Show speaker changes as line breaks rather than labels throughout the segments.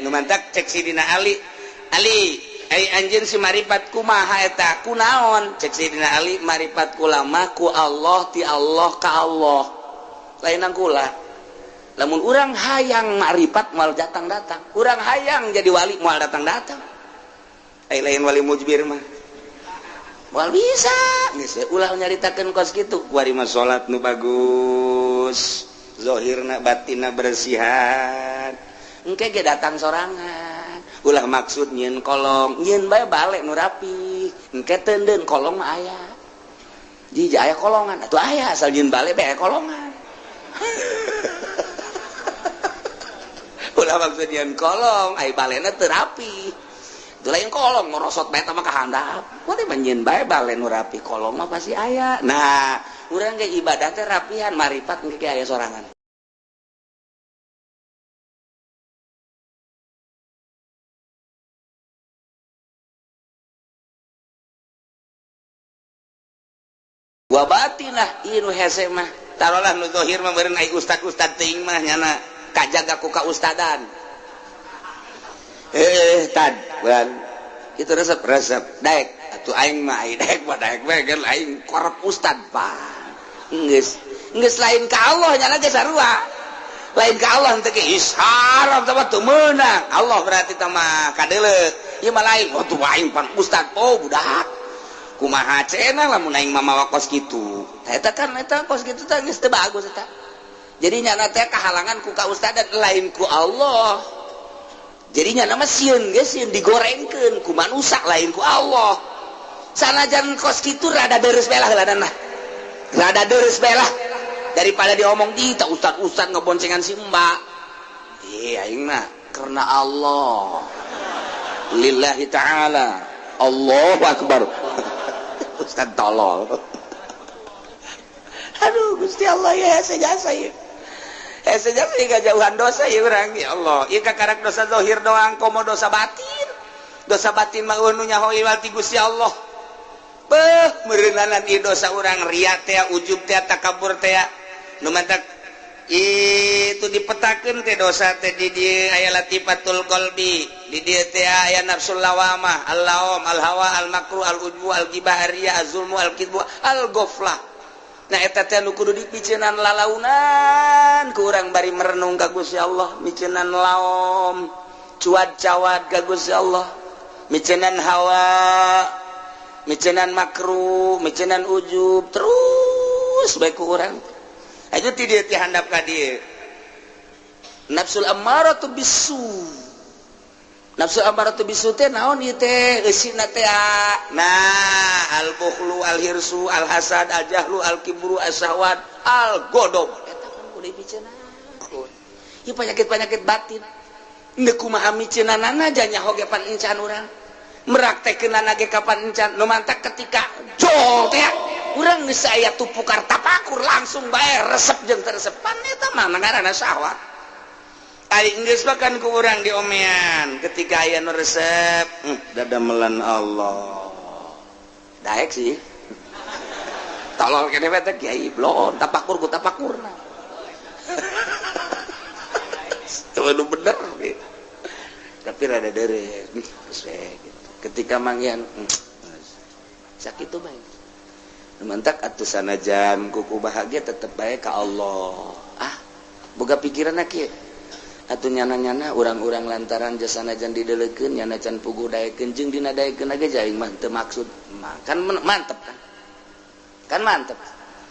Nu mantak cek Sidina Ali, Ali ai anjeun si maripat kumaha eta kunaon? Cek Sidina Ali maripat kulama ku Allah ti Allah ka Allah. Lainan kula. Lamun urang hayang maripat moal datang-datang. Urang hayang jadi wali moal datang-datang. Ai lain wali mujbir mah. Moal bisa. Geus ulah nyaritakeun kos kitu. Kuari mah salat nu bagus. Zahirna batinna bersihan. Engke ge datang sorangan. Ulah maksud nyieun kolong, nyieun bae balik nu rapi. Engke teundeun kolong mah aya. Jiji aya kolongan, atuh aya asal nyieun balik bae kolongan. Ulah maksud nyieun kolong, ai balena teu rapi. Itu lain kolong ngorosot bae mah ka handap. Kuari mah nyieun bae bale nu rapi, kolong mah pasti aya. Nah, urang ge ibadah teh rapihan, maripat engke ge aya sorangan. Wa batinah ieu nu hese mah. Tarolah nu zahir mah meureun ai ustad-ustad teuing mah nyana kajaga ku kaustadan. Tad bukan itu resep-resep daek atuh aing mah ai daek mah daek we geun aing korep ustad pak. Geus geus lain ka Allah nyana ge sarua. Lain ka Allah teh ge isharam teh teu meunang. Allah berarti teh mah kadeuleu. Ieu mah lain atuh aing pan ustad oh budak. Kumaha cenah lamun aing mah mawa kos kitu. Tah eta kan eta kos kitu teh geus teu bagus eta. Jadi nyana teh kahalangan ku kaustadan lain ku Allah. Jadi nyana mah sieun ge sieun digorengkeun ku manusa lain ku Allah. Sanajan kos kitu rada deres bae lah heulanana. Rada deres bae lah daripada diomong di tah ustad-ustad ngeboncengan si mbak. Ih aing mah karena Allah. Lillahi ta'ala. Allahu akbar. Ustad tolol. Aduh Gusti Allah ya hese jasa ieu. Hese jasa ieu kajauhan dosa ieu urang ya Allah. Ieu kakarak dosa zahir doang komo dosa batin. Dosa batin mah nu nyaho ieu ti Gusti Allah. Beuh meureunanan ieu dosa urang riya teh ujub teh takabur teh. Nu mantak itu dipetakeun teh dosa teh di dieu aya latifatul qalbi, di dieu teh aya nafsul lawamah, al-laum, al-hawa, al-makru, al-ujbu, al-ghibah, ar-riya, az-zulmu, al-kidbu, al-ghaflah. Nah eta teh nu kudu dipiceunan lalaunan ku urang bari merenung ka Gusti Allah, miceunan laom, cuad-cawad ka Gusti Allah, miceunan hawa, miceunan makru, miceunan ujub, terus bae ku urang. Aja ti dieu ti handap ka dieu. Nafsul ammaratu bisu. Nafsul ammaratu bisu teh naon ieu teh? Eusina teh. Nah, al-bukhlu, al-hirsu, al-hasad, al-jahlu, al-kibru, as-syahwat, al-ghadab. Eta kan kudu dipiceunaan. Ieu penyakit-penyakit batin. Ndeu kumaha miceunanana nyaho ge pan encan urang. Meraktekeunana ge kapan encan. Nu mantak ketika jol teh urang geus aya tupukar tapakur langsung bae resep jeung teresepan eta mah ngaranna syahwat. Ari geus mah kan ku urang diomean ketika aya nu resep, dadamelan Allah. Daek sih. Tolol kene teh kiai blon tapakur ku tapakurna. Teu nu bener gitu. Tapi rada deure geus we gitu. Ketika manggihan sakitu bae. Mantak atuh sanajan kuku bahagia tetep bae ka Allah. Ah, boga pikiranna kieu. Atuh nyana-nyana urang-urang lantaran jasanajan dideulekeun nyana can puguh daekeun jeung dina daekeun ge aing mah teu maksud. Kan mantep kan. Kan mantep.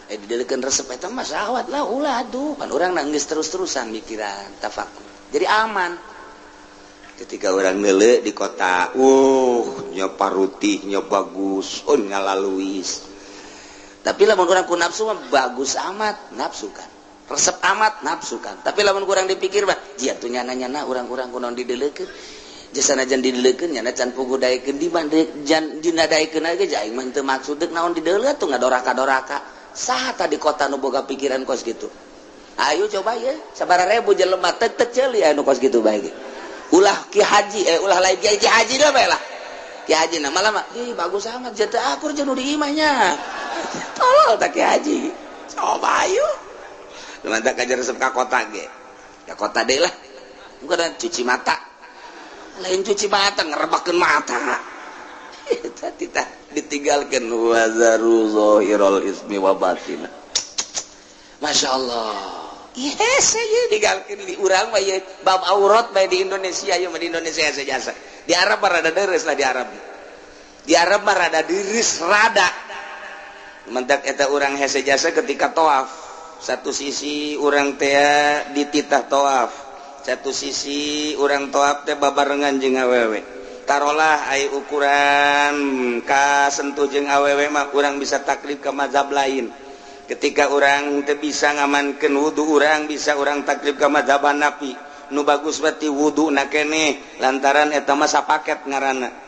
Dideulekeun resep eta mah syahwat lah ulah atuh. Pan urang geus terus-terusan mikiran tafakur. Jadi aman. Ketika orang neuleuh di kota, nya parutih nya bagus, oh ngalaluis. Tapi lamun kurang ku nafsu mah bagus amat nafsu kan. Resep amat nafsu kan. Tapi lamun kurang dipikir mah jia tuh nyana-nyana urang-urang kunaon dideulekeun. Jasanajan dideulekeun nyana can puguh daekeun di jan dina daekeun ge aing mah teu maksud deuk naon dideuleut tuh ngadoraka-doraka. Saha tah di kota nu boga pikiran kos kitu? Ayo coba ye, sabaraha ribu jelema teu teu ceuli aya nu kos kitu bae ge. Ulah ki haji ulah lain ki haji dah bae lah. Ki haji nama lama, ih bagus amat jatuh akur jeung nu di imahnya. Tolol tak ki haji. Coba ayo. Lumantak aja resep ka kota ge. Ka kota deui lah. Bukan cuci mata. Lain cuci mata, ngerebakeun mata. Eta titah ditinggalkeun wazaru zahirul ismi wa batina. Masya Allah. Yes, ya ditinggalkeun di urang mah ieu bab aurat bae di Indonesia, ieu mah di Indonesia jasa. Di Arab mah rada deres lah di Arab. Di Arab mah rada deres rada. Mentak eta urang hese jasa ketika tawaf. Satu sisi urang teh dititah tawaf. Satu sisi urang tawaf teh babarengan jeung awewe. Tarolah ai ukuran kasentuh jeung awewe mah urang bisa taklid ke mazhab lain. Ketika urang teu bisa ngamankeun wudu, urang bisa urang taklid ke mazhab Hanafi. Nu bagus berarti wudu na keneh lantaran eta mah sapaket ngaranna.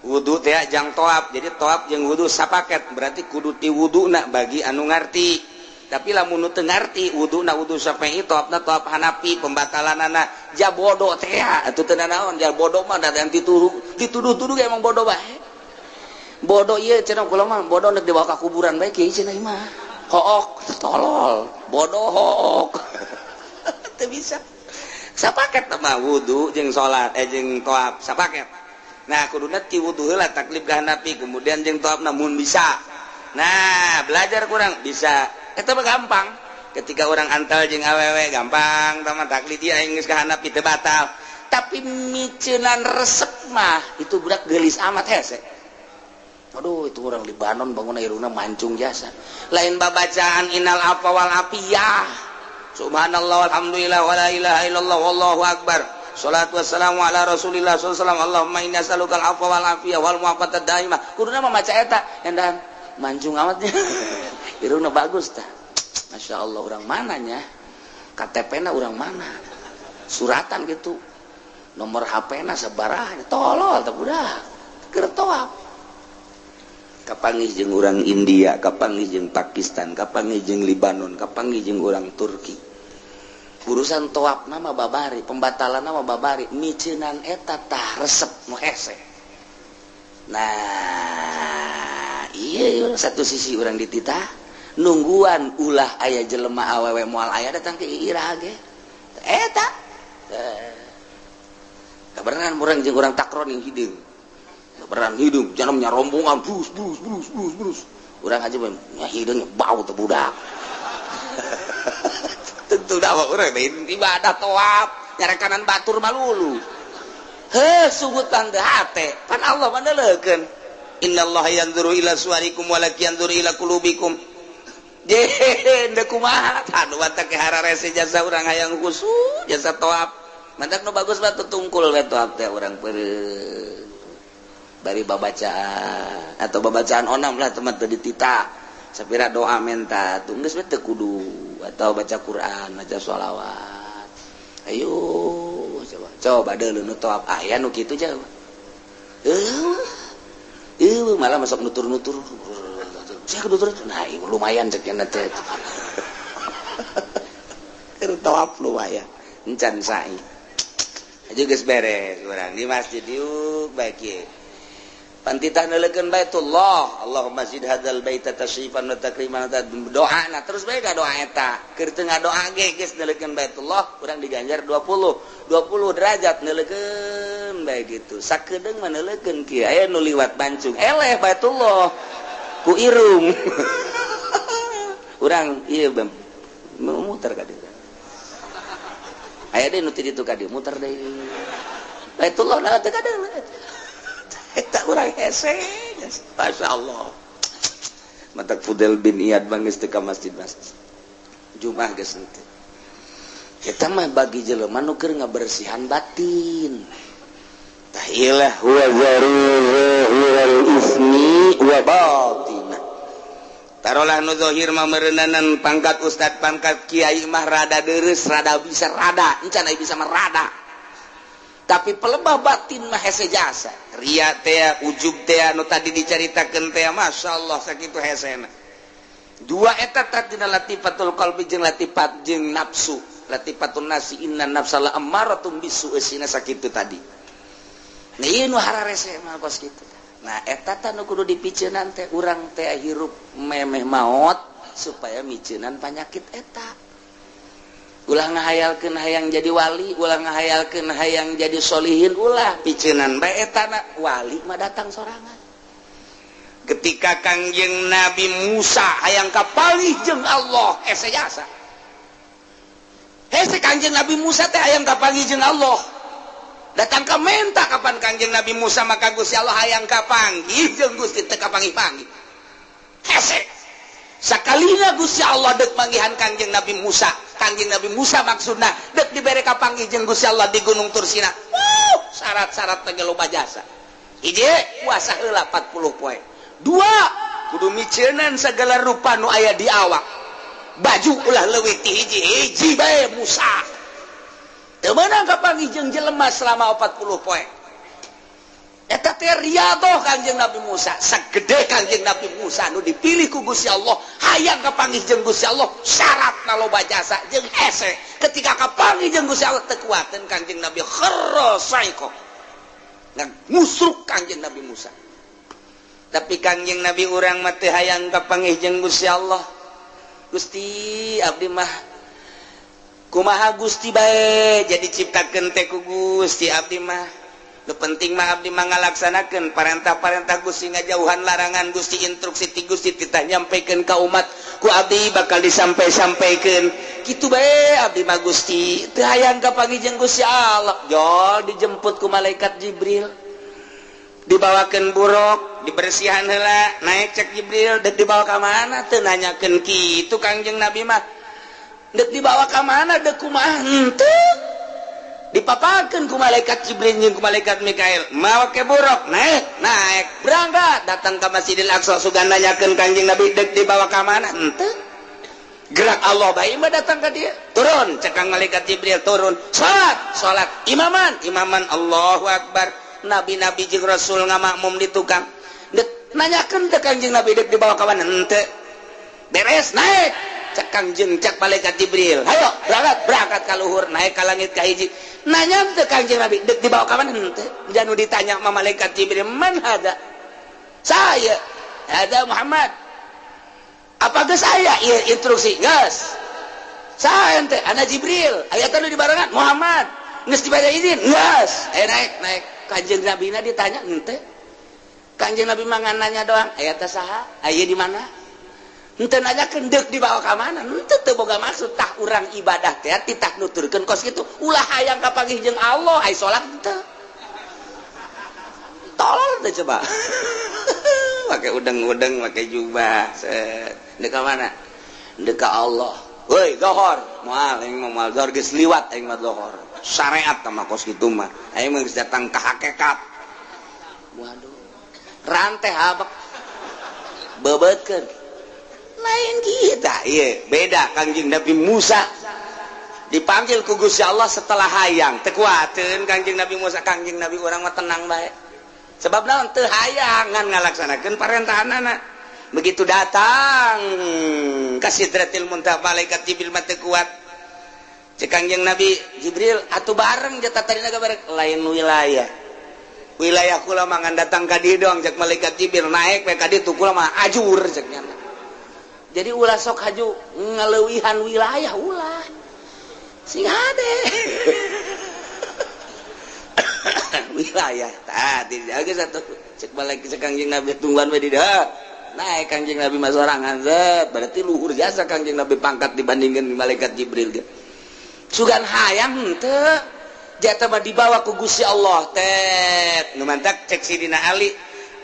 Wudu teh jang tawaf, jadi tawaf jeung wudu sapaket, berarti kudu ti wuduna bagi anu ngarti. Tapi lamun nu teu ngarti wuduna wudu Syafi'i, tawafna tawaf Hanafi, pembatalanana ja bodoh teh atuh teu nanaon, ja bodoh mah da dituduh dituduh-tuduh emang bodoh bae. Bodoh ieu cenah kula mah bodoh nek dibawa ka kuburan bae kieu cenah mah. Hook tolol, bodoh hook. Teu bisa. Sapaket mah wudu jeung salat jeung tawaf sapaket. Nah kuduna ti wudu heula taklid ka Hanafi, kemudian jeung tawafna mun bisa. Nah belajar kurang bisa. Eta mah gampang. Ketika orang antal jeung awewe gampang, tah mah taklid ieu aing geus ka Hanafi teu batal. Tapi miceunan resep mah itu budak geulis amat hese. Aduh itu orang Libanon bangun irungna mancung jasa. Lain babacaan innal afwa wal afiyah. Subhanallah walhamdulillah wala ilaha illallah wallahu akbar. Salatu wassalamu ala Rasulillah sallallahu alaihi wasallam. Allahumma inni as'aluka al-afwa wal afiyah wal mu'afata daimah. Kuduna mah maca eta endan mancung amatnya. Irungna bagus tah. Masya Allah orang mananya? KTP-na orang mana? Suratan gitu. Nomor HP-na sabaraha? Tolol tah budak. Keur tawaf. Kapanggih jeung urang India, kapanggih jeung Pakistan, kapanggih jeung Libanon, kapanggih jeung urang Turki. Urusan tawaf nama babari, pembatalan nama babari, miceunan eta tah resep nu hese. Nah, iya satu sisi urang dititah nungguan ulah aya jelema awewe moal aya datang ke iraha ge. Eta. Kabeneran urang jeung urang takron yang hideung. Kabeneran hideung, jangan nyarombongan brus brus brus brus brus. Urang aja nya hideung bau teh budak. Tentu dah urang ibadah tawaf nyarekanan batur malulu. Heh sugut teh hate, pan Allah mah neuleukeun. Innallaha yanzuru ila suwarikum walakin yanzuru ila qulubikum. Je deuk kumaha anu batak ke hararese jasa urang hayang khusyuk jasa tawaf. Mantak nu bagus mah tungkul we tawaf teh urang peureum. Bari babacaan atau babacaan onam lah teman teu ditita. Sapira doa menta tuh geus we teu kudu atau baca Quran, baca sholawat. Ayo coba coba deuleu nu tawaf aya nu kitu jauh. Malah masuk nutur-nutur. Saya nutur, nah lumayan cek teh. Keur tawaf lumayan. Encan sa'i. Aja geus beres urang di masjid yuk baik ye. Pantitah neuleukeun Baitullah, Allahumma zid hadzal baita tasyrifan wa takriman, doa na terus bae doa eta. Keur teu ngadoa ge geus neuleukeun Baitullah, urang diganjar 20 derajat neuleukeun bae gitu. Sakedeung mah neuleukeun kieu aya nu liwat bancung, eleh Baitullah ku irung. Urang ieu muter ka dieu. Aya deui nu ti ditu ka dieu muter deui. Baitullah na teu kadeung. Eta urang hese. Masya Allah. Matak Fudel bin Iyad bangis teu ka masjid-masjid. Jumat geus henteu. Eta mah bagi jelema nu keur ngabersihan batin. Tah ilah huwa zaruhul ismi wa batinah. Tarolah nu zahir mah meureunanan pangkat ustad pangkat kiai mah rada deureuh, rada bisa rada, encan aya bisa mah rada. Tapi pelebah batin mah hese jasa. Ria teh, ujub teh nu tadi dicaritakeun teh, masyaallah sakitu hesena. Dua eta tadina latifatul qalbi jeung latifat jeung nafsu. Latifatun nasi inna nafsala ammaratum bisu esina sakitu tadi. Nah ieu nu hararese mah kos kitu. Nah eta tah nu kudu dipiceunan teh urang teh hirup memeh maot supaya miceunan panyakit eta. Ulah ngahayalkeun hayang jadi wali, ulah ngahayalkeun hayang jadi solihin, ulah piceunan bae etana wali mah datang sorangan. Ketika Kangjeng Nabi Musa hayang kapanggih jeung Allah, hese jasa. Hese Kangjeng Nabi Musa teh hayang kapanggih jeung Allah. Datang ka menta kapan Kangjeng Nabi Musa maka Gusti Allah hayang kapanggih jeung Gusti teu kapanggih-panggih. Hese. Sakalina Gusti Allah deuk manggihan Kangjeng Nabi Musa. Kangjeng Nabi Musa maksudna dek dibere kapanggih jeung Gusti Allah di Gunung Tursina. Wuh, syarat-syarat teh loba jasa. Hiji, puasa heula 40 poe. Dua, kudu miceunan segala rupa nu aya di awak. Baju ulah leuwih ti hiji, hiji bae Musa. Teu meunang kapanggih jeung jelema selama 40 poe. Eta teh riyadhah Kangjeng Nabi Musa, sagede Kangjeng Nabi Musa nu dipilih ku Gusti Allah, hayang kapanggih jeung Gusti Allah, syaratna loba jasa jeung hese. Ketika kapanggih jeung Gusti Allah teu kuateun Kangjeng Nabi kharra saiko. Ngusruk Kangjeng Nabi Musa. Tapi Kangjeng Nabi urang mah teu hayang kapanggih jeung Gusti Allah. Gusti abdi mah kumaha Gusti bae jadi ciptakeun teh ku Gusti abdi mah. Nu penting mah abdi mah ngalaksanakeun parentah-parentah Gusti, ngajauhan larangan Gusti, instruksi ti Gusti titah nyampikeun ka umat ku abdi bakal disampai-sampaikeun. Kitu bae abdi mah Gusti, teu hayang kapanggih jeung Gusti Allah. Jol dijemput ku malaikat Jibril. Dibawakeun buruk, dibersihan heula, naik cek Jibril, deuk dibawa ka mana teu nanyakeun kitu Kangjeng Nabi mah. Deuk dibawa ka mana deuk kumaha henteu. Dipapakeun ku malaikat Jibril jeung ku malaikat Mikail, mawa ke buruk, naik, naik, berangkat, datang ka Masjidil Aqsa sugan nanyakeun Kangjeng Nabi deuk dibawa ka mana henteu. Gerak Allah bae mah datang ka dia. Turun cekang malaikat Jibril turun, salat, salat, imaman, imaman, Allahu Akbar. Nabi-nabi jeung rasul ngamakmum di tukang. Deuk nanyakeun teh Kangjeng Nabi deuk dibawa ka mana henteu. Beres naik cekang jeung cek malaikat Jibril, hayo berangkat, berangkat ka luhur, naik ka langit ka hiji. Nanya teh Kangjeng Nabi deuk dibawa ka mana henteu. Janu ditanya ma malaikat Jibril, man hada? Saya, hada Muhammad. Apa geus aya ieu instruksi? Geus. Saya teh ana Jibril, aya teh nu dibarengan Muhammad. Geus dibaca izin? Geus. Aya naik, naik. Kangjeng Nabi na ditanya henteu. Kangjeng Nabi mah ngan nanya doang, aya teh saha? Aya di mana? Henteu nanyakeun deuk dibawa ka mana? Henteu teu boga maksud tah urang ibadah teh titah nuturkeun kos kitu. Ulah hayang kapanggih jeung Allah, ai salat henteu. Tolol teh coba. Make udeng-udeng, make jubah. Set. Deuk ka mana? Deuk ka Allah. Woi, zohor. Moal aing mah moal zohor geus liwat aing mah zohor. Syariat mah kos kitu mah. Aing mah geus datang ka hakikat. Waduh. Rantai habek. Bebeutkeun. Lain kita, iya beda Kangjeng Nabi Musa dipanggil ku Gusti Allah setelah hayang teu kuateun Kangjeng Nabi Musa. Kangjeng Nabi urang mah tenang bae sebab naon teu hayang ngan ngalaksanakeun parentahanana. Begitu datang ka Sidratil Muntaha malaikat Jibril mah teu kuat. Cek Kangjeng Nabi Jibril atuh bareng jatah tadina bareng lain wilayah. Wilayah kula mah ngan datang ka dieu doang cek malaikat Jibril naek we ka ditu kula mah ajur cek nya. Jadi ulah sok haju ngaleuwihan wilayah ulah. Sing hade. Wilayah tah tidak geus atuh cek balik cek Kangjeng Nabi tungguan we di dieu. Naik Kangjeng Nabi mah sorangan zet, berarti luhur jasa Kangjeng Nabi pangkat dibandingkeun malaikat Jibril ge. Sugan hayang henteu jatah mah dibawa ku Gusti Allah teh. Nu mantak cek Sidina Ali.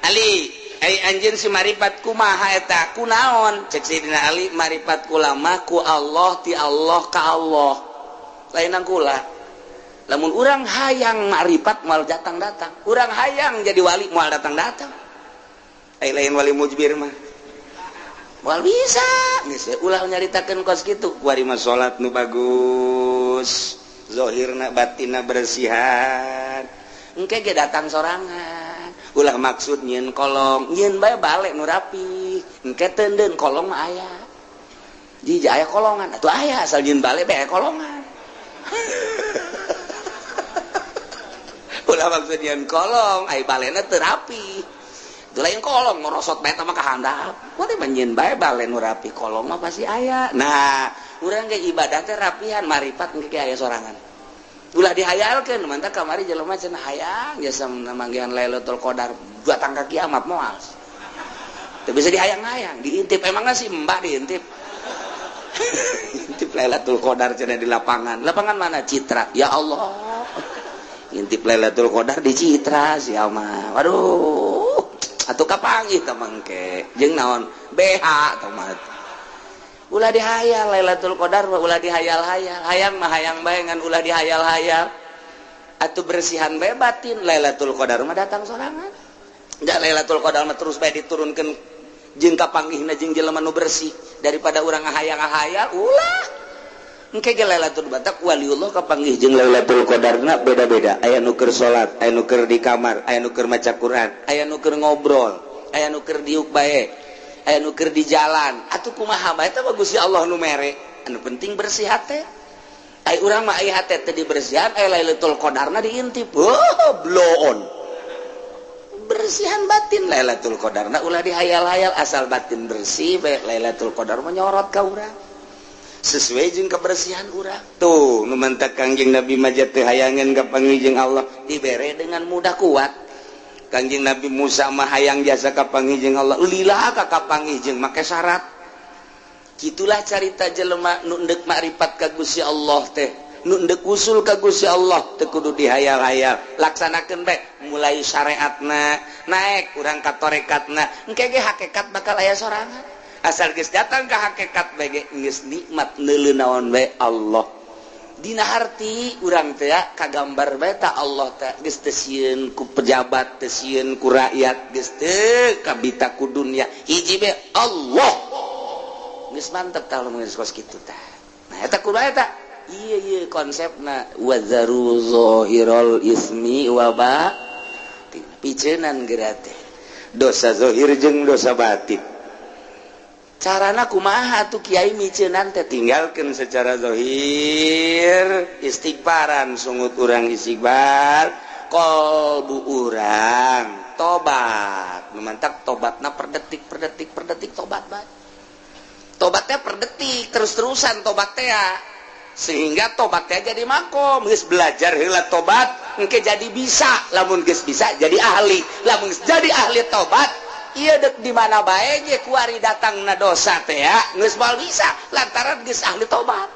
Ali ai anjeun si maripat kumaha eta kunaon cek Sidina Ali maripat kula mah ku Allah ti Allah ka Allah lainan kula. Lamun urang hayang maripat moal datang-datang, urang hayang jadi wali moal datang-datang. Ai lain wali mujbir mah moal bisa geus ulah nyaritakeun kos kitu. Kuari mah salat nu bagus, zahirna batinna bersihan, engke ge datang sorangan. Ulah maksud nyieun kolong, nyieun bae balik nu rapi. Engke teundeun kolong mah aya. Jiji aya kolongan, atuh aya asal nyieun balik bae kolongan. Ulah maksud nyieun kolong, ai balena teu rapi. Itu lain kolong ngorosot bae mah ka handap. Kuari mah nyieun bae balik nu rapi, kolong mah pasti aya. Nah, Urang ge ibadah teh rapihan maripat engke aya sorangan. Ulah dihayalkeun mantap kamari jelema cenah hayang jasa manggihan Lailatul Qadar datang ka kiamat moal. Teu bisa dihayang-hayang, diintip emangna si Mbak diintip. Intip Lailatul Qadar cenah di lapangan. Lapangan mana? Citra. Ya Allah. Intip Lailatul Qadar di Citra sia mah. Waduh. Atuh kapanggih tah mangke. Jeung naon? BH tah mah. Ulah dihayal Lailatul Qadar mah ulah dihayal-hayal. Hayang mah hayang bae ngan ulah dihayal-hayal. Atuh bersihan bae batin Lailatul Qadar mah datang sorangan. Ja Lailatul Qadar mah terus bae diturunkeun jeung kapanggihna jeung jelema nu bersih daripada urang ngahayang-ngahayal ulah. Engke ge Lailatul Batak waliullah kapanggih jeung Lailatul Qadarna beda-beda. Aya nu keur salat, aya nu keur di kamar, aya nu keur maca Quran, aya nu keur ngobrol, aya nu keur diuk bae, aya nu keur di jalan. Atuh kumaha bae eta mah Gusti Allah nu mere. Anu penting bersih hate. Ai urang mah ai hate teh dibersihan, ai Lailatul Qadarna diintip. Oh, blow on. Bersihan batin Lailatul Qadarna ulah dihayal-hayal, asal batin bersih bae Lailatul Qadar mah nyorot ka urang. Sesuai jeung kebersihan urang. Tuh nu mantak Kangjeng Nabi majat teu hayangeun ka panggih jeung Allah dibere dengan mudah kuat. Kangjeng Nabi Musa mah hayang jasa ka panggih jeung Allah lila ka kapanggih jeung make syarat. Kitulah carita jelema nu endek makrifat ka Gusti Allah teh, nu endek usul ka Gusti Allah teu kudu dihayal-hayal. Laksanakeun bae mulai syariatna naik urang ka tarekatna, engke ge hakikat bakal aya sorangan. Asal geus datang ka hakikat bae ge geus nikmat neuleu naon bae Allah. Dina harti urang teh kagambar bae ta Allah teh geus teu sieun ku pejabat, teu sieun ku rakyat, geus teu kabita ku dunya. Hiji bae Allah. Geus mantep tah lamun geus kos kitu tah. Nah eta kumaha eta? Ieu ieu konsepna wazaru zahiral ismi wa batin. Piceunan geura teh. Dosa zahir jeung dosa batin. Carana kumaha tuh kiai miceunan teh tinggalkeun secara zahir istighfaran sungut urang istighfar qalbu urang tobat memantak tobatna per detik per detik per detik tobat bae tobatnya per detik terus-terusan tobat teh sehingga tobatnya jadi makom geus belajar heula tobat engke jadi bisa lamun geus bisa jadi ahli lamun geus jadi ahli tobat iya dek di mana bae ge kuari datangna dosa teh ya geus moal bisa lantaran geus ahli tobat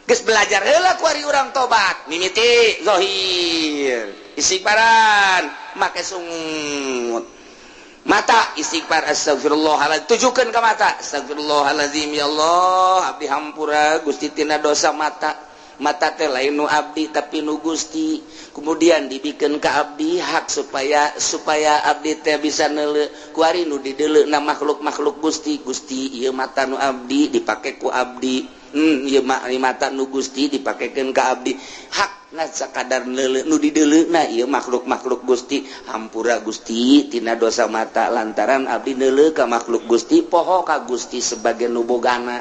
geus belajar heula kuari urang tobat mimiti zahir istighfaran make sungut mata istighfar astagfirullahaladzim tujukeun ka mata astagfirullahaladzim ya Allah abdi hampura Gusti tina dosa mata mata teh lain nu abdi tapi nu Gusti kemudian dibikeun ka abdi hak supaya supaya abdi teh bisa neuleu kuari nu dideuleuna makhluk-makhluk Gusti Gusti ieu mata nu abdi dipake ku abdi ieu mata nu Gusti dipakekeun ka abdi hak na sakadar neuleu nu dideuleuna ieu makhluk-makhluk Gusti hampura Gusti tina dosa mata lantaran abdi neuleu ka makhluk Gusti poho ka Gusti sebagai nu bogana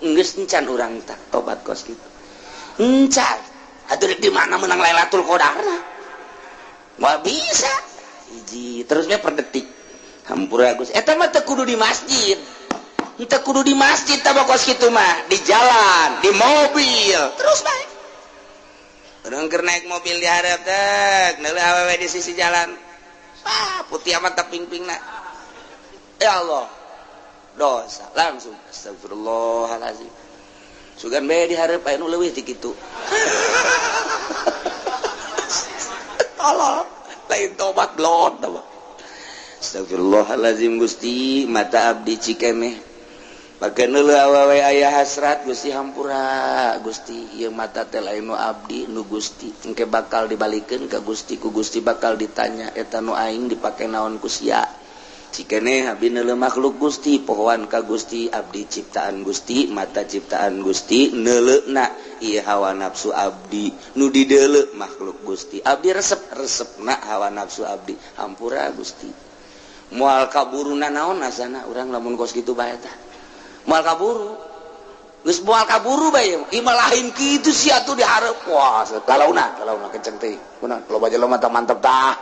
geus encan urang tah tobat kos kitu encan atuh di mana menang Lailatul Qadarna moal bisa hiji terusnya per detik hampura Gusti eta mah teu kudu di masjid teu kudu di masjid tah kos kitu mah di jalan di mobil terus bae urang keur naik mobil di hareup teh neuleuh awewe di sisi jalan ah putih amat tah ping-pingna ya Allah dosa langsung astagfirullahalazim sugan bae di hareup aya nu leuwih ti kitu tolol lain tobat blot astagfirullahalazim Gusti mata abdi cikemeh pake neuleuh awewe aya hasrat Gusti hampura Gusti ieu mata teh lain nu abdi nu Gusti engke bakal dibalikeun ka Gusti ku Gusti bakal ditanya eta nu aing dipake naon ku sia cikene abdi neuleuh makhluk Gusti pohoan ka Gusti abdi ciptaan Gusti mata ciptaan Gusti neuleuhna ieu hawa nafsu abdi nu dideuleu makhluk Gusti abdi resep resepna hawa nafsu abdi hampura Gusti moal kaburuna naon asana urang lamun kos kitu bae tah moal kaburu geus moal kaburu bae ieu mah lain kitu sia atuh dihareup wah kalauna kalauna kenceng teh kunaon loba jelema tah mantep tah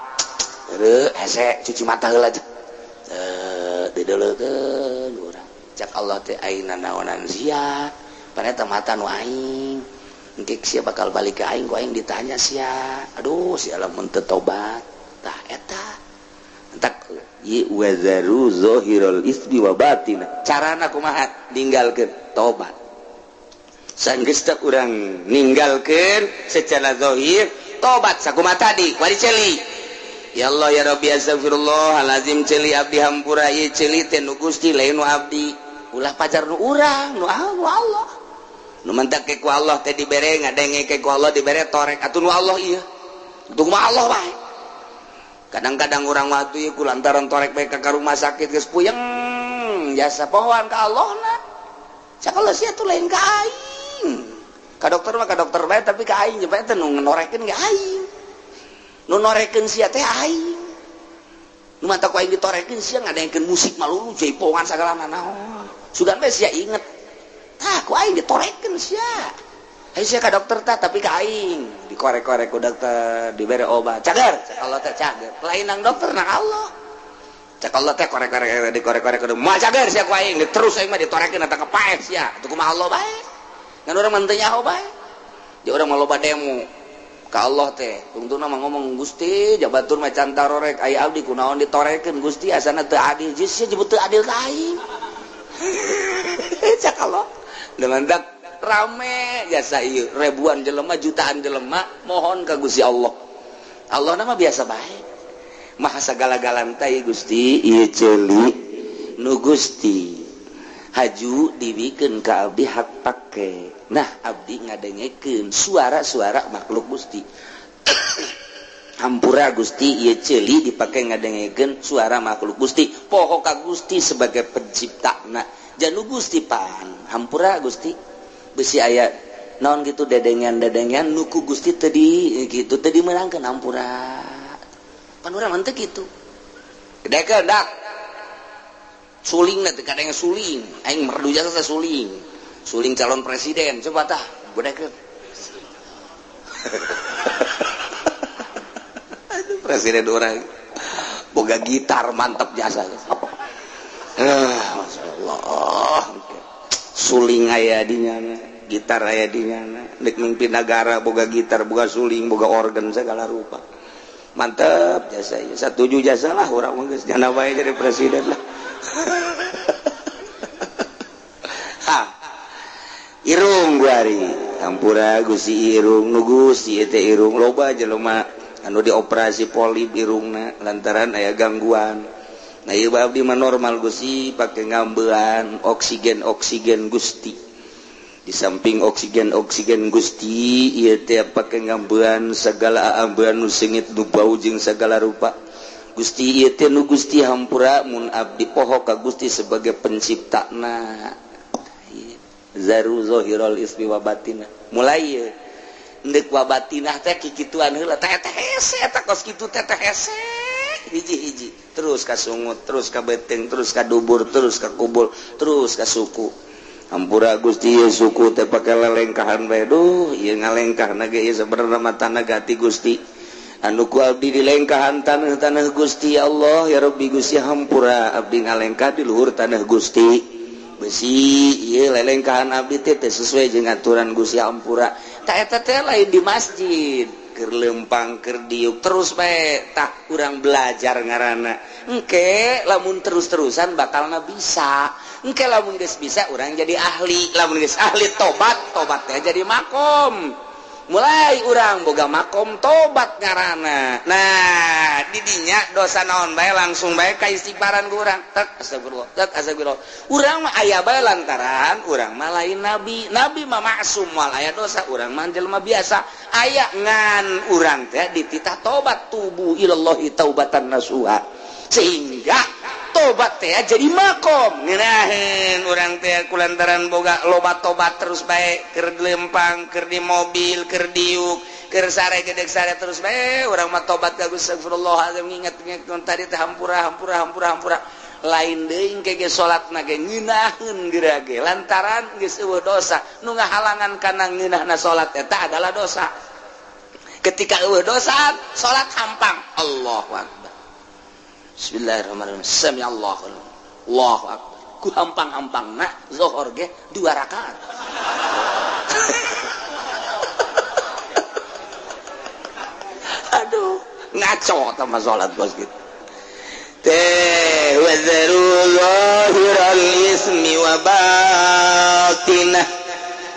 heureut hese cuci mata heula dideleukeun urang cak Allah teh aina naonan sia Pan eta mata nu aing. Engke sia bakal balik ka aing, ku aing ditanya sia. Aduh, sia lamun teu tobat. Tah eta. Entak ye wazaru zahirul ismi wa batina. Carana kumaha? Ninggalkeun tobat. Sanggeus teh urang ninggalkeun secara zahir, tobat sakumaha tadi, wari ceuli. Ya Allah ya Rabbi astagfirullahalazim ceuli abdi hampura ieu ceuli teh nu Gusti lain nu abdi. Ulah pajar nu urang, nu Allah. Nu mentak ke ku Allah teh dibere ngadenge ke ku Allah dibere torek atuh nu Allah ieu. Untung mah Allah wae. Kadang-kadang urang waktu ieu ku lantaran torek bae ka rumah sakit geus puyeng jasa pohoan ka Allahna. Cak Allah sia tuh lain ka aing. Ka dokter mah ka dokter bae tapi ka aing bae teh nu norekeun ge aing. Nu norekeun sia teh aing. Nu mantap ku aing ditorekeun sia ngadengkeun musik malulu jaipongan sagala nanaon. Sugan bae sia inget. Tah ku aing ditorekeun sia. Hayu sia ka dokter tah tapi ka aing dikorek-korek ku dokter dibere obat. Cager, cak Allah teh cager. Lain nang dokter nang Allah. Cak Allah teh korek-korek dikorek-korek kudu moal cager sia ku aing terus aing mah ditorekeun eta kepaeh sia. Atuh kumaha Allah bae. Ngan urang mah teu nyaho bae. Di urang mah loba demo ka Allah teh. Tungtungna mah ngomong Gusti jabatur mah can tarorek aya abdi kunaon ditorekeun Gusti asana teu adil. Geus sia jebut teu adil ka aing. Cak Allah. Dengan rame jasa ieu ribuan jelema jutaan jelema mohon ka Gusti Allah. Allah nama biasa bae. Maha sagala-galana teh Gusti ieu ceuli nu Gusti haju dibikeun ka abdi hak pake. Nah abdi ngadengekeun suara-suara makhluk Gusti. Hampura Gusti ieu ceuli dipake ngadengekeun suara makhluk Gusti. Poho ka Gusti sebagai penciptana. Janu Gusti pan hampura Gusti besi aya naon gitu dedengan-dedengan nuku Gusti tadi gitu tadi meulangkeun hampura. Pan urang mah teu kitu. Gedekeun dak. Suling teh kadang suling, aing merdu jasa suling. Suling calon presiden coba tah gedekeun. Aduh presiden urang boga gitar mantap jasa. Masyaallah. Suling aya di nyana, gitar aya di nyana, nek mimpin nagara boga gitar, boga suling, boga organ segala rupa. Mantep jasa ieu. Satuju jasa lah urang mah geus nyana bae jadi presiden lah. Ha. Irung guari, hampura Gusti irung nu Gusti teh irung loba jelema anu dioperasi polip irungna lantaran aya gangguan. Nah ieu abdi mah normal Gusti pake ngambean oksigen oksigen Gusti. Di samping oksigen oksigen Gusti ieu teh pake ngambean segala ambean nu seungit nu bau jeung segala rupa. Gusti ieu teh nu Gusti hampura mun abdi poho ka Gusti sebagai penciptana. Zaru zahirul ismi wa batina. Mulai ieu endek wa batinah teh kikituan heula teh teh hese eta kos kitu teh teh hese. Hiji-hiji terus ka sungut, terus ka beteng, terus ka dubur, terus ka kubul, terus ka suku. Hampura Gusti ieu suku teh pake lelengkahan bae. Duh, ieu ngalengkahna ge ieu sabenerna mah tanah gati Gusti. Anu ku abdi dilengkahan tanah-tanah Gusti ya Allah ya Rabbi Gusti hampura abdi ngalengkah di luhur tanah Gusti. Besi ieu lelengkahan abdi teh teu sesuai jeung aturan Gusti hampura. Tah eta teh lain di masjid. Keur lempang keur diuk terus bae tah urang belajar ngaranna. Engke lamun terus-terusan bakalna bisa. Engke lamun geus bisa urang jadi ahli, lamun geus ahli tobat, tobat teh jadi makom. Mulai urang boga makom tobat ngaranna. Nah, di dinya dosa naon bae langsung bae ka istighfaran ku urang. Tek astagfirullah, tek astagfirullah. Urang mah aya bae lantaran urang mah lain nabi. Nabi mah maksum moal aya dosa, urang mah jelema biasa. Aya ngan urang teh dititah tobat tubu ilallahi taubatan nasuha. Sehingga tobat teh jadi makom. Ngeunaheun urang teh kulantaran boga loba tobat terus bae keur lempang, keur di mobil, keur diuk, keur sare gedeg sare terus bae urang mah tobat ka Gusti astagfirullahalazim nginget-nginget tadi teh hampura hampura hampura hampura. Lain deui engke ge salatna ge ngeunaheun geura ge lantaran geus eueuh dosa. Nu ngahalangan kana ngeunahna salat eta adalah dosa. Ketika eueuh dosa, salat hampang. Allahu akbar. Bismillahirrahmanirrahim. Sami Allahu Allahu akbar. Ku hampang-hampangna zohor ge 2 rakaat. Aduh, ngaco sama salat bos gitu. Teh wazaru zahiral ismi wa batinah.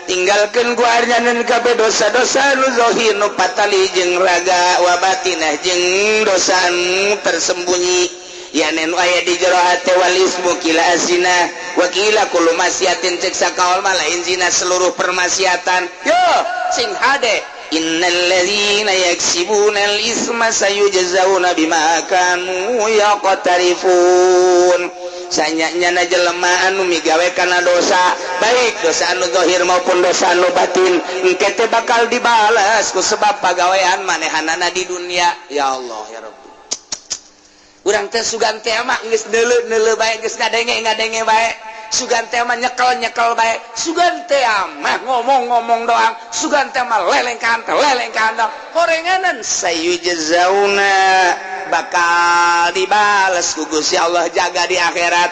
Tinggalkeun ku arjanan kabeh dosa-dosa nu zahir nu patali jeung raga wa batinah jeung dosa nu tersembunyi. Yanen aya di jero hate wal ismu kila azina wa kila kullu maksiatin cek sakaol mah lain zina seluruh permaksiatan. Yo sing hade innal ladzina yaksibunal isma sayujzauna bima kanu yaqtarifun. Sanyanya jelema anu migawe kana dosa, baik dosa anu zahir maupun dosa anu batin, engke teh bakal dibalas ku sebab pagawean manehanana di dunia. Ya Allah ya Rabbi. Urang teh sugan teh mah geus neuleuh-neuleuh bae, geus ngadenge-ngadenge bae. Sugan teh mah nyekel-nyekel bae. Sugan teh mah ngomong-ngomong doang. Sugan teh mah lelengkahan teh lelengkahan doang. Horenganan sayujzauna bakal dibales ku Gusti Allah jaga di akhirat.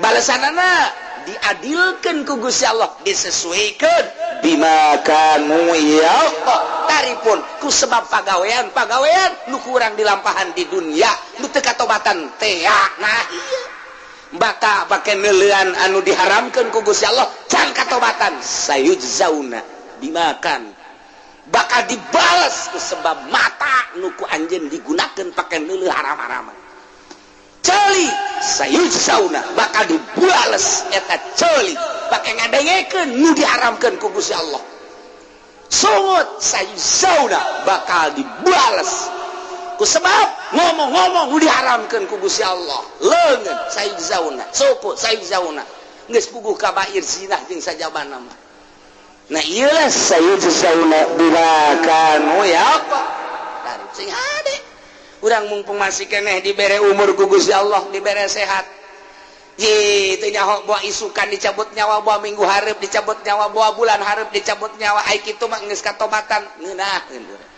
Balesanana diadilkeun ku Gusti Allah, disesuaikan bima kanu yaqtarifun ku sebab pagawean-pagawean nu kurang dilampahan di dunia nu teu katobatan teh. Nah ieu baka pake neuleuan anu diharamkeun ku Gusti Allah can katobatan sayujzauna dimakan bakal dibales ku sebab mata nu ku anjeun digunakeun pake neuleuh haram-haraman. Ceuli sayujzauna bakal dibales eta ceuli pake ngadengekeun nu diharamkeun ku Gusti Allah. Sungut sayujzauna bakal dibales ku sebab ngomong-ngomong nu diharamkeun ku Gusti Allah. Leungeun sayujzauna, suku sayujzauna geus puguh kabair zinah jeung sajabana mah. Nah ieu lah sayujzauna bima kanu yaqtarifun. Sing hade urang mumpung masih keneh dibere umur ku Gusti Allah, dibere sehat. Ye teu nyaho boa isukan dicabut nyawa, boa minggu hareup dicabut nyawa, boa bulan hareup dicabut nyawa. Ai kitu mah geus katobatan ngeunaheun urang.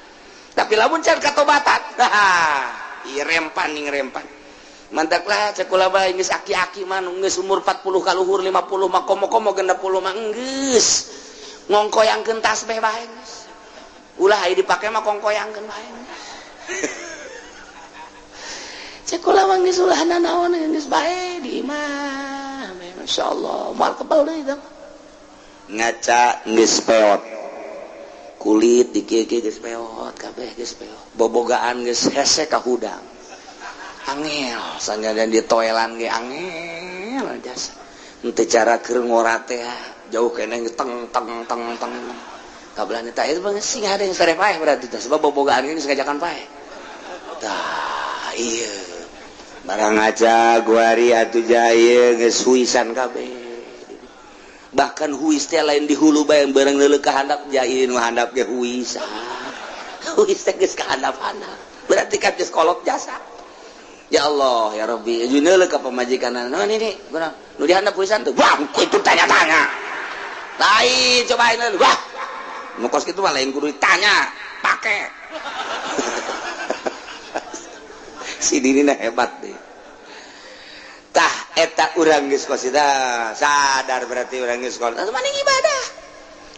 Tapi lamun can katobatan, ieu rempan ning rempan. Mantaklah cek kula bae geus aki-aki mah nu geus umur 40 kaluhur 50 mah komo-komo 60 mah geus ngongkoyangkeun tasbih bae geus. Ulah aya dipake mah kongkoyangkeun bae. Cek kula mah geus ulah nanaon geus bae di imah. Masyaallah, moal kebal deui tah. Ngaca geus peot. Kulit dikieu-kieu geus peot, kabeh geus peot. Bobogaan geus hese ka hudang. Angel, sanajan di toelan ge angel jasa. Henteu cara keur ngora teh jauh keneh teng teng teng teng. Kabelah teh itu mah sing ada yang sare paeh berarti teh sebab bobogaan geus ngajakan paeh. Tah ieu. Barang aja guari atuh jaya geus huisan kabeh. Bahkan huis teh lain di hulu bae bareng leuleuk ka handap jaya nu handap ge huisan. Huis teh geus ka handap-handap. Berarti kan geus kolot jasa. Ya Allah ya Rabbi, jeung leuleuk ka pamajikanna. Naon ini? Guna nu di handap huisan tuh. Wah, itu tanya-tanya. Lain cobain leuleuk. Wah. Nu kos kitu mah lain kudu ditanya, pake. Si Dini hebat deh. Tah eta urang geus kosida sadar berarti urang geus kolot. Maning ibadah.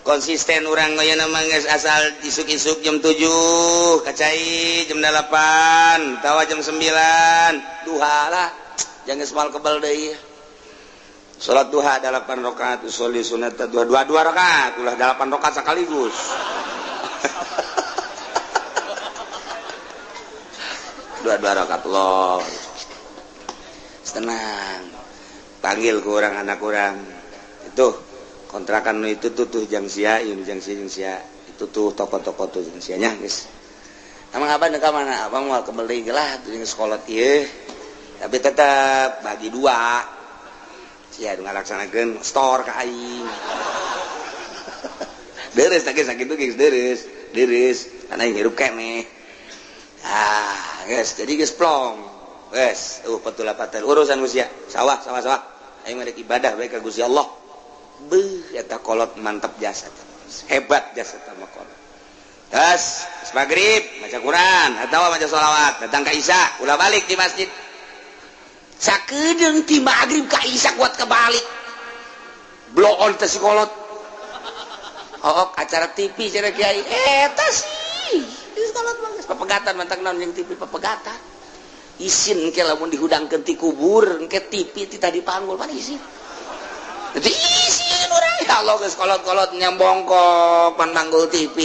Konsisten urang ayeuna mah geus asal isuk-isuk jam 7, kacai jam 8, tawa jam 9, duha lah. Jangan geus moal kebal deui. Salat duha 8 rakaat, usolli sunat duha 2 rakaat, ulah 8 rakaat sekaligus. 2 rakaat loh. Tenang. Panggil ke orang anak orang. Itu kontrakan itu tuh jang sia, ini jang sia jang sia. Itu tuh toko-toko tuh jang sianya, guys. Emang abang ka mana? Abang mau kebeli lah tuh jeung sekolah ieu. Tapi tetap bagi dua. Sia ngalaksanakeun store ka aing. Deres teh sakitu geus deres, deres. Karena aing hirup keneh. Ah, guys, jadi geus plong. Guys, petul-patel urusan usia sawah sawah sawah. Aing rek ibadah bae ka Gusti Allah. Beuh eta kolot mantap jasa. Hebat jasa teh mah kolot. Tas maghrib maca Quran atawa maca sholawat, datang ka Isya, ulah balik di masjid. Sakedeung ti magrib ka isya kuat kebalik. Bloon teh sikolot. Oh, acara TV cenah kiai. Eta sih. Sikolot mah geus papegatan mantak naon jeung TV papegatan. Isin ke lamun dihudangkeun ti kubur, engke TV ti tadi panggul pan isin. Jadi isin urang ya Allah geus kolot-kolot nyambongkok pan manggul TV.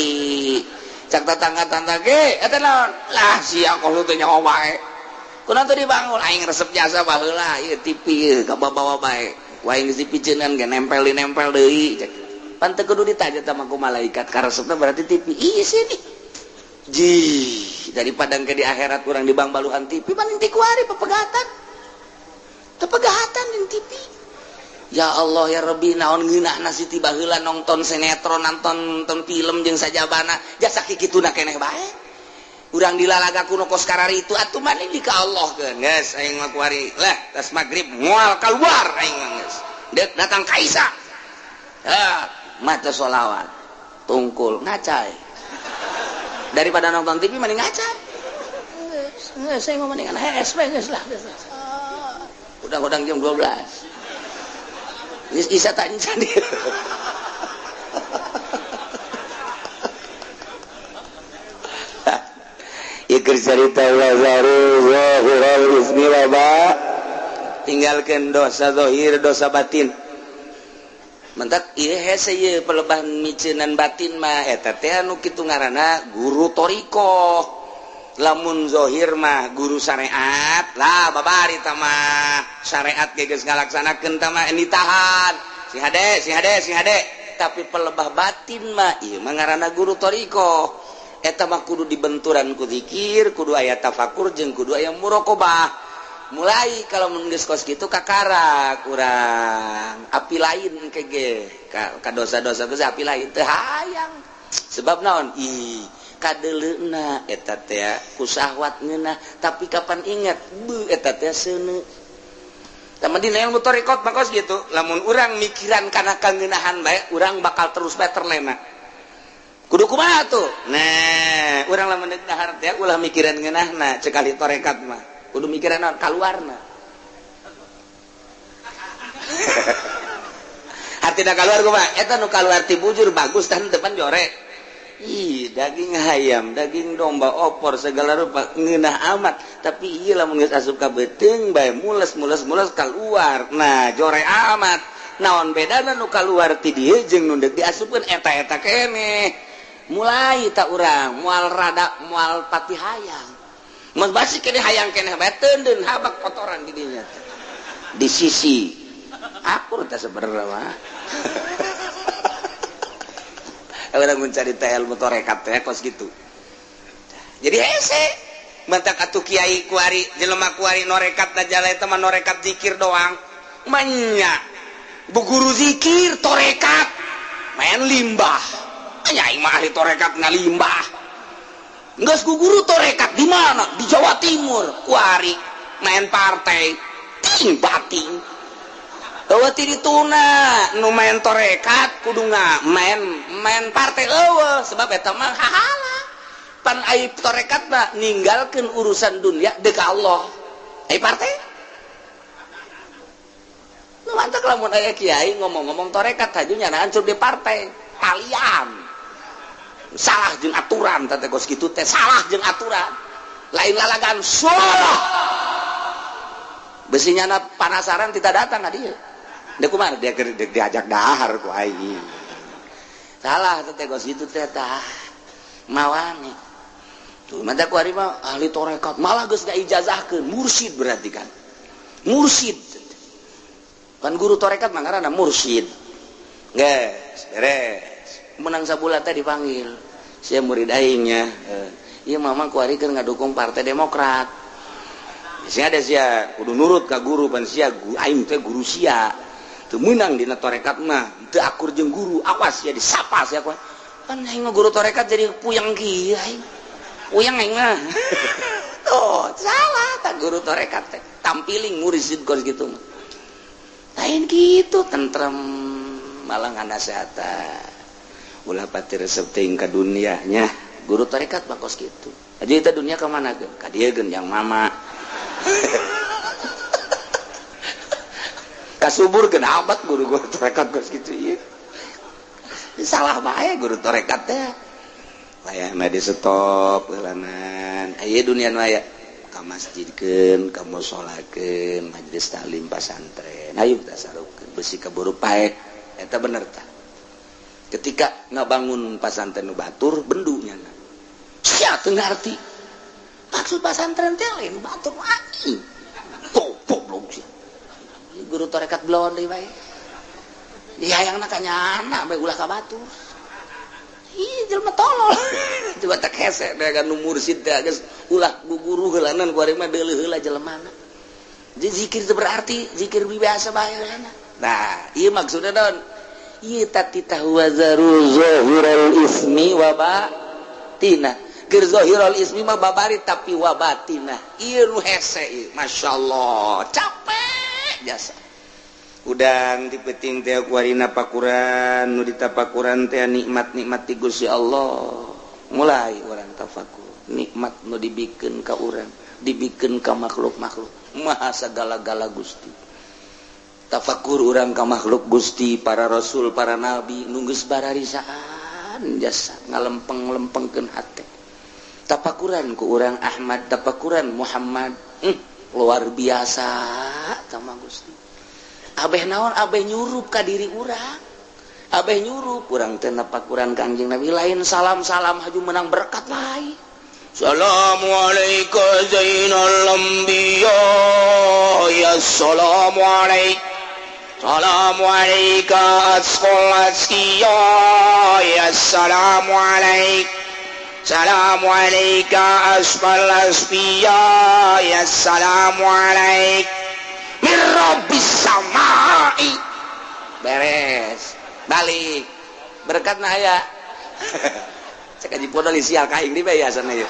Cak tetangga-tetangga ge eta naon? Lah sia kolot teh nyaho bae. Kunaon teu dibangun aing resep jasa baheula ieu TV ieu kabawa bae. Ku aing geus dipiceunan ge nempel-nempel deui. Pan teu kudu ditanya tah ku malaikat karesepna berarti TV. Isin ih. Jih, daripada engke di akhirat urang dibangbaluhan TV paling ti kuari pepegatan. Tepegatan jeung TV. Ya Allah ya Rabbi naon ngeunahna si ti baheula nonton sinetron nonton film jeung sajabana jasa kikituna keneh bae. Urang dilalaga kuno kos kararitu atuh mah di ka Allah keun geus aing mah kuari lah tas magrib moal kaluar aing mah geus. Deuk datang ka Isa. Ah, maca sholawat tungkul ngacai. Daripada nonton TV mending ngacai. Geus geus aing mah mendingan hees we geus lah. Udang-udang jam 12. Isa tak jadi. Iker cerita tinggalkan dosa zahir dosa batin. Mentak ieu hese ieu pelebah miceunan batin mah eta teh anu kitu ngaranna guru thariqah. Lamun zahir mah guru syariat lah babari tah mah syariat ge geus ngalaksanakeun tah mah ditahan si hade si hade si hade tapi pelebah batin mah ieu mah ngaranna guru thariqah eta mah kudu dibenturan ku zikir kudu aya tafakur jeung kudu aya muraqabah mulai kalau mun geus kos kitu kakara kurang api lain engke ge ka dosa-dosa geus api lain teu hayang sebab naon ih kadeleuna eta teh ku syahwat ngeunah tapi kapan ingat beuh eta teh seuneu tah dina ilmu thariqat mah kos kitu lamun urang mikiran kana kangeunahan bae urang bakal terus bae terlena kudu kumaha tuh nah urang lamun deuk dahar teh ulah mikiran ngeunahna cek ahli tarekat mah kudu mikiran naon kaluarna artina kaluar kumaha eta nu kaluar ti bujur bagus tah depan jorek. Ih, daging ayam, daging domba, opor segala rupa ngeunah amat, tapi ieu lamun geus asup ka beuteung bae mules-mules-mules kaluar. Nah, jore amat. Naon bedana nu kaluar ti dieu jeung nu deuk diasupkeun eta-eta keneh. Mulai tak urang moal rada moal pati hayang. Mun basi keneh hayang keneh bae teundeun habak kotoran di dinya. Di sisi akur teh sebenarnya mah. Orang mencari ilmu tarekat teh kos gitu. Jadi hese mentak atuh kiai kuari jelema kuari norekat dajala eta mah norekat zikir doang. Manya bu guru zikir tarekat main limbah. Nya aing mah ahli tarekat ngalimbah. Geus ku guru tarekat di mana? Di Jawa Timur kuari main partai ting bating. Eueuh ti dituna nu main tarekat kudu main main partai eueuh sebab eta mah hahala pan ai tarekat mah ninggalkeun urusan dunia deuk ka Allah ai partai nu mantak lamun aya kiai ngomong-ngomong tarekat haju nyana hancur di partai talian salah jeung aturan teh kos kitu teh salah jeung aturan lain lalagan salah besi nyana panasaran tidak datang ka dieu. Dia kumaha dia diajak dahar ku aing. Salah teh kos kitu teh tah. Mawane. Tuh mata ku ari mah ahli tarekat malah geus diijazahkeun mursyid berarti kan. Mursyid. Kan guru tarekat mah ngaranna mursyid. Geus beres. Menang sabulan teh dipanggil. Sia murid aing nya. Ieu mama ku ari keur ngadukung Partai Demokrat. Sia ada sia kudu nurut ka guru pan sia aing teh guru sia. Teu meunang dina tarekat mah teu akur jeung guru awas sia disapa sia ku pan aing mah guru tarekat jadi puyeng kieu aing puyeng aing mah tuh salah tah guru tarekat teh tampiling mursid kos kitu mah lain kitu tentrem malah nganasehatan ulah pati resep teuing ka dunia nya guru tarekat mah kos kitu aja eta dunia ka mana geun ka dieu geun yang mama. Kasubur kenapa guru-guru tarekat geus kitu ieu. Salah bae guru tarekat teh. Layana di stop heulanan. Aya dunia nu aya ka masjidkeun, ka musolakeun, majelis taklim pasantren. Ayo tasarufkeun besi kaburu paeh. Eta bener tah. Ketika ngabangun pasantren nu batur bendu nyana. Sia teu ngarti. Maksud pasantren teh lain batur anjing. Goblok sia. Guru tarekat belon deui bae. Di hayangna ka nyana bae ulah ka batur. Ih jelema tolol. Coba tak hese teh nu mursid teh geus ulah guguru heulanan ku ari mah deuleuh heula jelemana. Jadi zikir teu berarti zikir biasa bae heulana. Nah, ieu maksudna naon? Ieu tati tahuwazaru zahiral ismi wa batina. Keur zahirul ismi mah babari tapi wa batina. Ieu nu hese ieu, masyaallah, capek jasa. Udang di peting teh kuarina pakuran, nu ditapakuran teh nikmat-nikmat ti Gusti Allah. Mulai urang tafakur, nikmat nu dibikeun ka urang, dibikeun ka makhluk-makhluk. Maha sagala-gala Gusti. Tafakur urang ka makhluk Gusti, para rasul, para nabi, nu geus bararisaan jasa ngalempeng-lempengkeun hate. Tapakuran ku urang Ahmad, tapakuran Muhammad, luar biasa sama Gusti. Abeh naon abeh nyurup ka diri urang. Abeh nyurup urang teh napakuran ka Kanjeng Nabi lain salam-salam haju menang berkat lain.
Assalamualaikum zainal anbiya ya assalamualaikum. Assalamualaikum asqal askiya ya assalamualaikum. Assalamualaikum asfal asfiya ya assalamualaikum. Mirrobbis samai.
Beres balik berkat nah ya. Cek aji podol sial kaing di bae sana ya.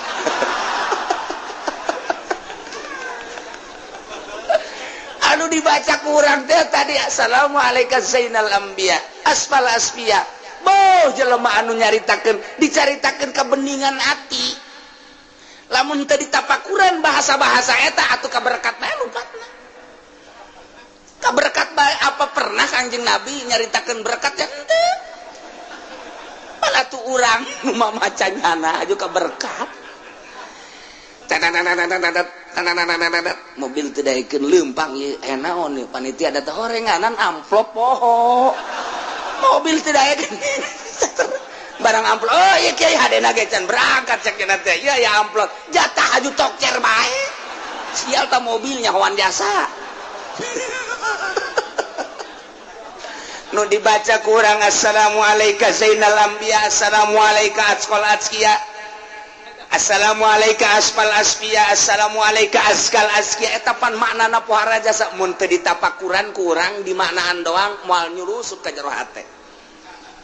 Anu dibaca kurang teh tadi assalamualaikum zainal anbiya asfal asfiya. Boh jelema anu nyaritakeun dicaritakeun kebeningan hati. Lamun teu ditapakuran bahasa-bahasa eta atuh kaberkat bae lupatna. Kaberkat bae apa pernah Kanjeng Nabi nyaritakeun berkat ya henteu. Malah tuh urang nu mamaca nyana aju kaberkat. Mobil teu daekeun leumpang ieu aya naon ieu panitia da teh horenganan amplop poho. Mobil teu daekeun barang amplop. Oh ieu kiai hadena ge can berangkat cek cenah teh. Ieu aya amplop jatah aju tokcer bae. Sial ta mobilnya hoan jasa.
Nu dibaca kurang assalamualaikum zainal anbiya assalamualaikum asqal azkiya assalamualaikum asfal asfiya assalamualaikum askal azkiya. Eta pan maknana pohara jasa mun teu ditapakuran kurang dimaknaan doang moal nyurusup ka jero hate.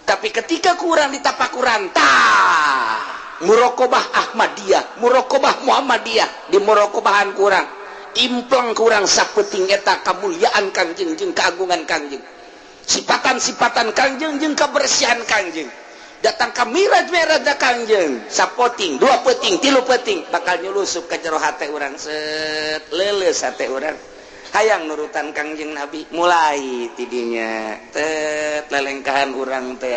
Tapi ketika kurang ditapakuran tah muraqabah Ahmadiyah, muraqabah Muhammadiyah, di muraqabahan kurang impleng kurang sapeting eta kamuliaan Kangjeng jeung keagungan Kangjeng. Sipatan-sipatan Kangjeng jeung kebersihan Kangjeng. Datang ka miraj-miraj Kangjeng, sapoting, dua peting, tilu peting bakal nyulusup ka jero hate urang set leuleus hate urang. Hayang nurutan Kangjeng Nabi mulai tidinya tet lelengkahan urang teh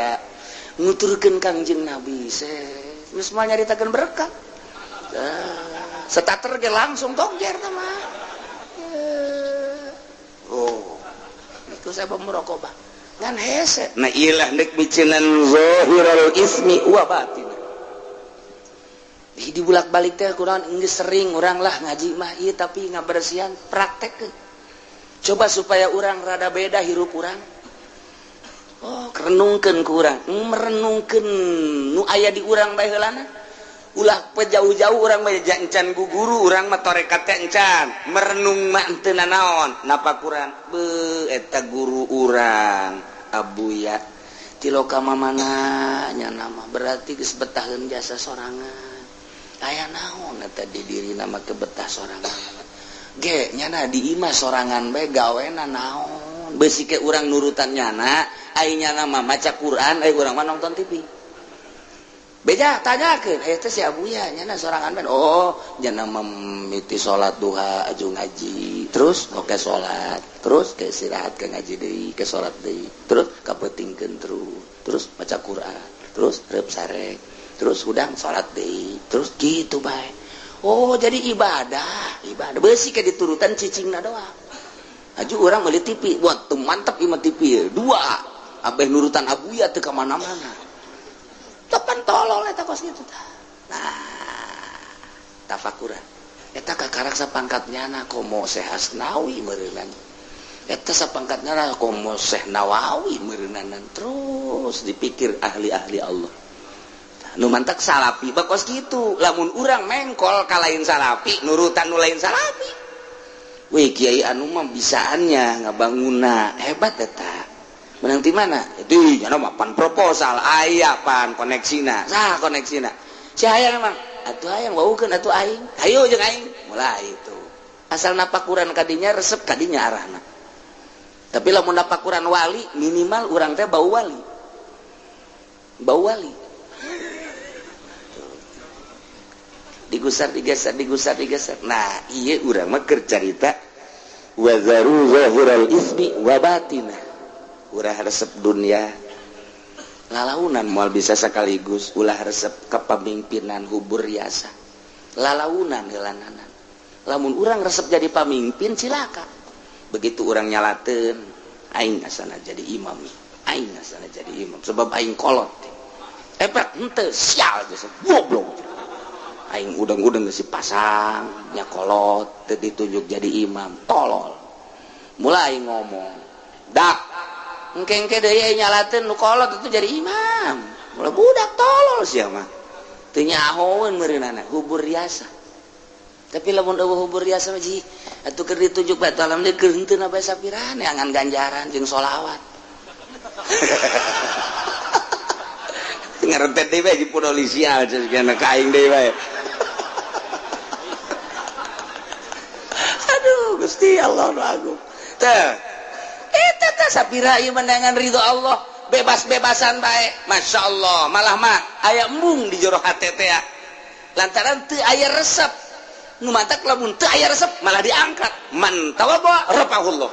nuturkeun Kangjeng Nabi set geus moal nyaritakeun berkat. Setater ge langsung tongjer teh mah. Oh, itu saya muraqabah. Ngan hese.
Nah ilah deuk miceunan zahirul ismi wa batin.
Di bulak-balik teh kurang geus sering urang lah ngaji mah ieu tapi ngabersihan praktek. Coba supaya urang rada beda hirup urang. Oh, renungkeun ku urang, merenungkeun nu aya di urang bae heulana. Ulah jauh-jauh urang mah encan guguru urang mah tarekat teh encan merenung mah henteu nanaon napakuran beuh eta guru urang abuya tiloka mamana nya nama berarti geus betaheun jasa sorangan aya naon eta di dirina mah kebetah sorangan ge nyana di imah sorangan bae gawena naon beusi ke urang nurutan nyana ai nyana mah maca Quran ai urang mah nonton TV. Beja tanyakeun aya teh si Abuya nyana sorangan man. Oh, nyana mimiti salat duha aju ngaji, terus oke salat, terus ke istirahat ke ngaji deui, ke salat deui, terus kapeutingkeun terus, terus baca Quran, terus reup sarek, terus hudang salat deui, terus kitu bae. Oh, jadi ibadah, ibadah beusi ke diturutan cicingna doang. Aju urang meuli TV, wah teu mantep ieu mah TV. Dua, abeh nurutan Abuya teu ka mana-mana. Tepan tolol eta kos kitu tah. Nah, tafakuran. Eta kakarak sapangkat nyana komo Syekh Asnawi meureunan. Eta sapangkat nyana komo Syekh Nawawi meureunanan. Terus dipikir ahli-ahli Allah. Nu mantak salapi bakos kitu. Lamun urang mengkol ka lain salapi, nurutan nu lain salapi. Wih, kiai anu mah bisaannya ngabanguna hebat eta. Menang di mana? Itu nyana mah pan proposal aya pan koneksina. Sah koneksina. Si hayang emang atuh hayang waukeun atuh aing. Hayu jeung aing. Mulai itu. Asal napakuran kadinya resep kadinya arahna. Tapi lamun napakuran wali minimal urang teh bau wali. Bau wali. Digusar digeser digusar digeser. Nah, ieu urang mah keur carita wa zaru zahiral ismi wa batinah. Ulah resep dunia lalaunan moal bisa sekaligus, ulah resep kepemimpinan hubur riasa lalaunan heulananan. Lamun urang resep jadi pamimpin cilaka. Begitu urang nyalateun aing asana jadi imam, aing asana jadi imam sebab aing kolot. Epek henteu sial geus goblok. Aing udang-udang geus dipasang nya kolot teu ditunjuk jadi imam, tolol. Mulai ngomong, dak engke-engke deui nyalateun nu kolot itu jadi imam. Mulai budak tolol sia mah. Teu nyahoeun meureunana hubur riasa. Tapi lamun eueuh hubur riasa mah ji atuh keur ditunjuk bae alam deui keur henteu na bae sapirane angan ganjaran jeung sholawat. Ngarentet deui bae di polisi aja ka aing deui bae. Aduh Gusti Allah nu agung. Teh eta teh sapira ieu menangan ridho Allah, bebas-bebasan bae. Masya Allah, malah mah aya embung di jero hate teh lantaran teu aya resep. Nu mantak lamun teu aya resep malah diangkat. Man tawadhu rafa'ahullah.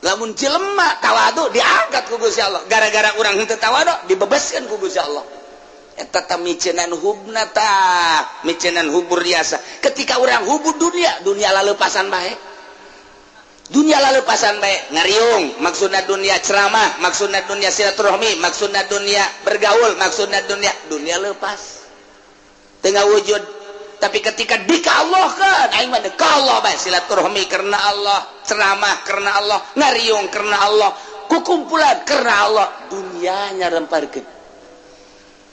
Lamun jelema tawadu diangkat ku Gusti Allah. Gara-gara urang henteu tawadu dibebaskeun ku Gusti Allah. Eta teh micenan hubna tah, micenan hubur riasa. Ketika urang hubur dunia, dunia laleupasan bae. Dunia lalepasan bae ngariung, maksudna dunia ceramah, maksudna dunia silaturahmi, maksudna dunia bergaul, maksudna dunia dunia lepas tengah wujud. Tapi ketika dikallahkan aing mah Allah bae silaturahmi karena Allah, ceramah karena Allah, ngariung karena Allah, kukumpulan karena Allah, dunianya remparkeun.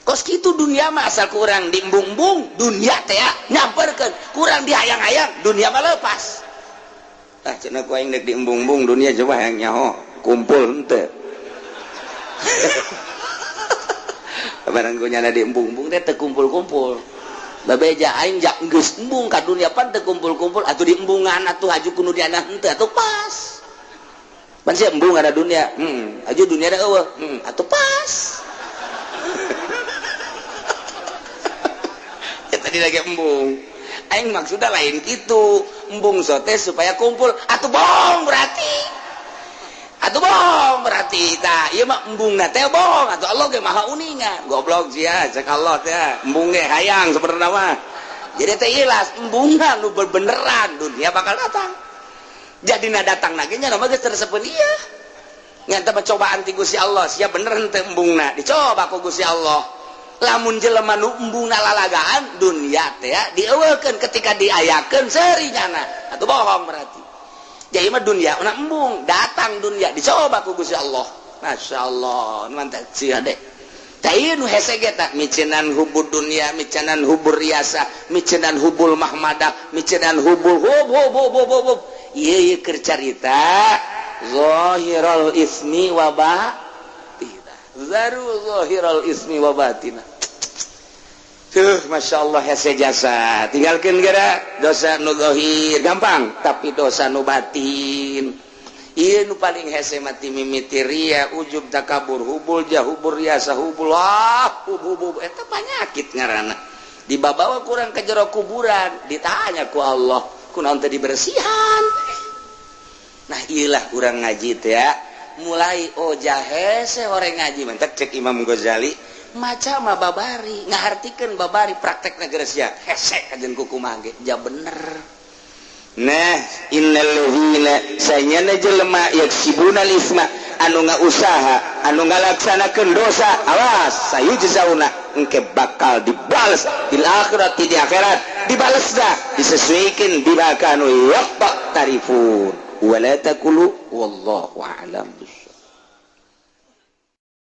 Kos kitu dunia mah asal kurang diembung-embung dunia teh nyamperkeun, kurang dihayang-hayang dunia mah lepas. Ah cenah ku aing deuk diembung-embung dunia coba hayang nyaho kumpul henteu. Barang ku nyana diembung-embung teh teu kumpul-kumpul. Babeja aing jak geus embung ka dunia pan teu kumpul-kumpul atuh diembungan atuh haju ku nu diana henteu atuh pas. Pan sia embung ada dunia, haju dunia da eueuh, atuh pas. Ya tadi lagi embung. Aing maksudnya lain gitu, embung sote supaya kumpul atuh bohong berarti, atuh bohong berarti tah ieu mah embungna teh bohong atuh Allah ge maha uninga goblok sia cek Allah teh embung ge hayang sebenarnya mah. Jadi teh ilas embungna nu beneran dunia bakal datang. Jadina datang lagi nya mah geus teresepeun ieu ngan teh cobaan ti Gusti Allah sia bener henteu embungna dicoba ku Gusti Allah. Lamun jelema nu embungna lalagaan dunia teh dieuweukeun ketika diayakeun seuri nyana atuh bohong berarti. Jadi mah dunia una embung datang dunia dicoba ku Gusti Allah. Masya Allah mantap sia deh. Tah ieu nu hese ge tah micenan hubud dunia, micenan hubur riasa, micenan hubul mahmadah, micenan hubul hub hub hub hub hub. Ieu ieu keur carita zahiral ismi wa batina. Zaru zahiral ismi wa batina. Tuh, Masya Allah hese jasa. Tinggalkan gara dosa nu zahir gampang, tapi dosa nu batin. Ieu nu paling hese mati mimiti ria, ujub, takabur, hubul jah, hubul riasa, hubul ah, hub hub hub, eta penyakit ngaranna. Dibabawa kurang ke jero kuburan, ditanya ku Allah, kunaon teu dibersihan? Nah, iyalah urang ngaji teh ya. Mulai oh hese orang ngaji mentek cek Imam Ghazali maca mah babari, ngahartikeun babari, praktek geus ya hese kajen kumaha ge ja bener. Nah, innal ladzina sanyana jelema yaksibuna isma anu ngausaha, anu ngalaksanakeun dosa, awas, sayujzauna engke bakal dibales bil akhirati, di akhirat dibales dah disesuaikan bima kanu yaqtarifun. Wala taqulu, wallahu a'lam.